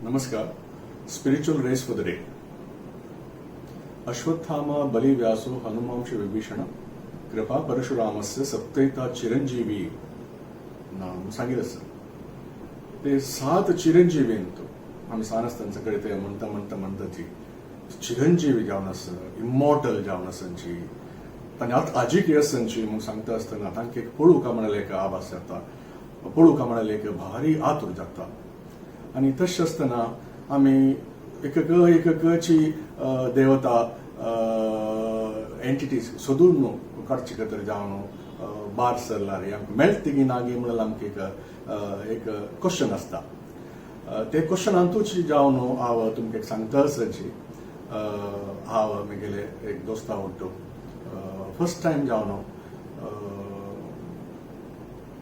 नमस्कार. Spiritual rays for the day. Ashwatthama बली व्यासो हनुमांश विभीषण कृपा परशुरामस्य सप्तैता चिरंजीवी नाम सांगितलं सर. ते सात चिरंजीवी तो आमी सान आसतना सगळे ते म्हणटा म्हणटा म्हणटा ती चिरंजीवी जावन आसा, इमॉर्टल जावन आसची तांणी आतां आजिकी आसची म्हूण सांगता आसतना तांकां एक पळोवका म्हळ्यार एक आभास जाता, पळोवका म्हळ्यार एक भारी आतूर जाता. आनी तशें आसतना आमी एक एकची देवता एंटिटीज सोदून काडचे खातीर जावन भायर सरला रे, आमकां मेळटगी ना गी म्हणल्यार आमकां एक एक क्वेश्चन आसता. ते क्वेश्चनांतूच जावन हांव तुमकां एक सांगता आसची, हांव म्हगेले एक दोस्ता वट्टू फर्स्ट टायम जावन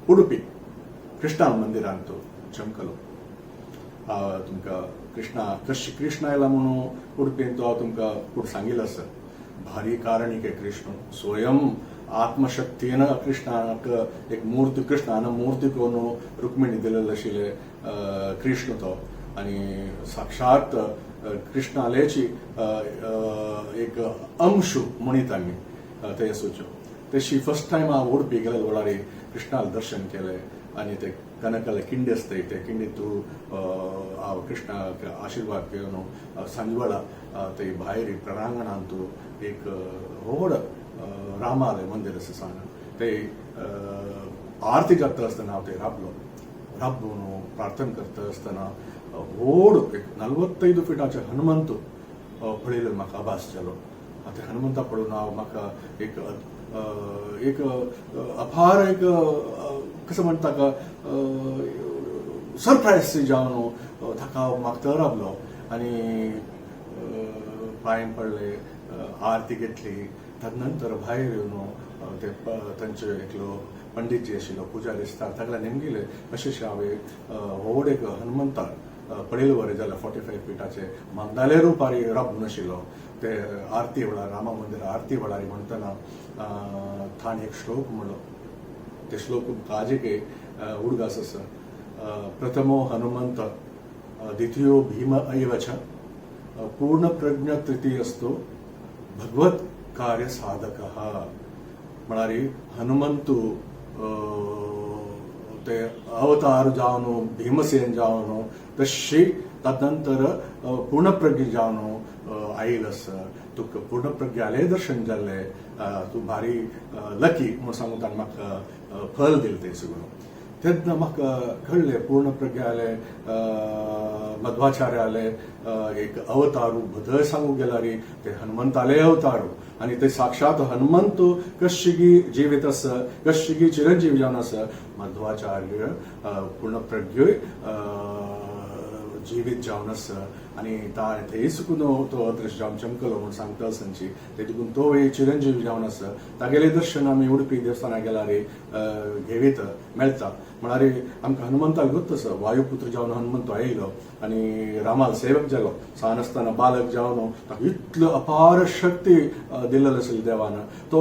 उडुपी कृष्णा मंदिरांत चमकलो. तुमकां कृष्णा कशी कृष्णा आयला म्हणून उडपींत हांव तुमकां फुडें सांगिल्लें आसा. भारी कारणीक आहे कृष्ण, स्वयं आत्मशक्तीन कृष्णाक एक मूर्ती, कृष्णान मूर्ती करून रुक्मिणी दिलेले आशिल्ले कृष्ण तो. आनी साक्षात कृष्णालेची एक अंश म्हणीत आमी ते येसूच्यो. तशी फर्स्ट टायम हांव उडपी गेले वेळार कृष्णाले दर्शन केलें आनी ते कनकाले किंडी आसताय, ते किंडी तूं हांव कृष्णाक आशिर्वाद घेवन सांजवेळा ते भायर प्ररांगणांत एक व्हड रामाले मंदिर आसा सान, ते आरती जाता आसतना हांव ते राबलो. राबून प्रार्थना करता आसतना व्हड एक 45 फिटाचे हनुमंत पळयलो, म्हाका आभास जालो. ते हनुमंता पळोवन हांव म्हाका एक एक अपार एक कसं म्हणटा का सरप्रायज जावन ताका हांव मागता रावलो आनी पांय पडले, आरती घेतली. तदनंतर भायर येवन ते तांचे एकलो पंडितजी आशिल्लो, पुजारी आसता, ताका नेमगिले अशें हांवें व्हड एक हनुमंता पळयले बरें जाल्यार 45 फिटाचे मागदाले रुपार राबून आशिल्लो. ते आरती वेळार, रामा मंदिर आरती वेळार म्हणटना ताणें एक श्लोक म्हणलो. ते श्लोक आजिके उडगास आसा. प्रथमो हनुमंत द्वितीयो भीम एव च पूर्ण प्रज्ञ तृतीयस्तो भगवत कार्य साधक. म्हळ्यार हनुमंतु ते अवतार जावन भीमसेन जावन तशी तदनंतर पूर्णप्रज्ञ जावन आयल आसा. तुका पूर्णप्रज्ञाले दर्शन जाल्लें, तूं भारी लकी म्हूण सांगून ताणें म्हाका फल दिलें. तें सगळं तेन्ना म्हाका कळ्ळें, पूर्णप्रज्ञाले मध्वाचार्याले एक अवतारू बदल सांगूंक गेल्यार ते हनुमंताले अवतारू. आनी ते साक्षात हनुमंत कशिगी जिवीत आसा, कशिगी चिरंजीवी जावन आसा, मध्वाचार्य पूर्णप्रज्ञ जिवीत जावन आसा. आनी थंय सुकून तो अदृश्य जावन चमकलो म्हूण सांगता आसची ते देखून तो चिरंजीवी जावन आसा. तागेलें दर्शन आमी उडपी देवस्थानाक गेल्यार घेवीत मेळटा. म्हळ्यार आमकां हनुमंताक गोत्त आसा, वायुपुत्र जावन हनुमंत आयलो आनी रामाल सेवक जालो. सान आसतना बालक जावन ताका इतलो अपार शक्ती दिल्लेली आसली देवान, तो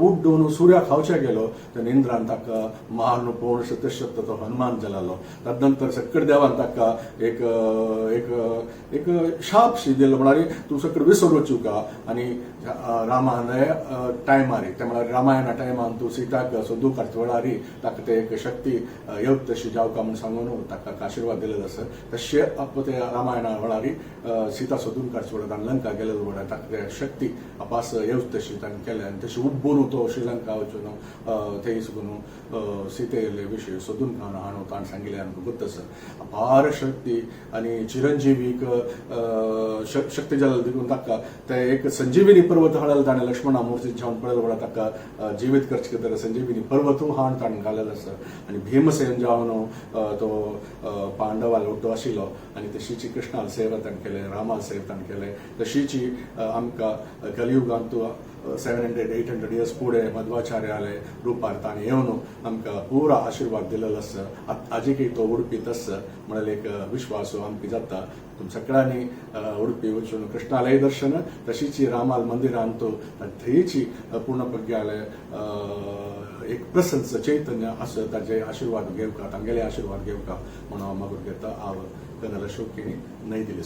उड्डून सुर्याक खावच्या गेलो तेन्ना इंद्रान ताका मारून पळोवन तशें तो हनुमान जालो. तदनंतर सक्कड देवान ताका एक एक एक शाप शी दिलो, म्हळ्यार तूं सक्कड विसर वचूका आनी रामान टायमार, ते म्हळ्यार रामायणा टायमान तूं सीताक सोदू काडचे वेळार ताका ते एक शक्ती येवत तशी जावका म्हूण सांगून ताका आशिर्वाद दिलेलो आसा. तशें आप ते रामायणा वेळार सीता सोदून काडचे वेळार ताणें लंका गेलेलो वेळार ताका ते शक्ती अपास येवच तशी ताणें केलें आनी तशें उब्बून तो श्रीलंका वचून थंय सुकून सीतेले विशय सोदून काडून हाडून ताणें सांगिल्लें आमकां गोत्त आसा. अपार शक्ती आनी चिरंजीवीक शक्ती जाल्ले देखून ताका ते एक संजीविनी पर्वत हाडले ताणें. लक्ष्मणा मूर्ती जावन पळयले वेळार ताका जिवीत करचे खातीर संजीविनी पर्वतूय हाडून ताणें घालेलो आसा. आनी भीमसेन जावन तो पांडवालो वट्टू आशिल्लो आनी तशीची कृष्णाल सेवा ताणें केलें, रामाल सेवा ताणें केलें. तशीची आमकां कलियुगांत 700 800 इयर्स फुडें मध्वाचार्याले रुपार ताणें येवन आमकां पुरा आशिर्वाद दिलेलो आसा. आजिकय तो उडपीत आसा म्हणल्यार एक विश्वास आमकां जाता. तुम सगळ्यांनी उडपी वचून कृष्णालय दर्शन, तशीच रामाल मंदिरांत थंयची पूर्णप्रज्ञालय एक प्रसन्स चैतन्य आसा, ताजे आशिर्वाद घेवका, तांगेले आशिर्वाद घेवका म्हणून हांव मागून घेता. हांव कर्नल अशोक केणी, नई दिल्ली.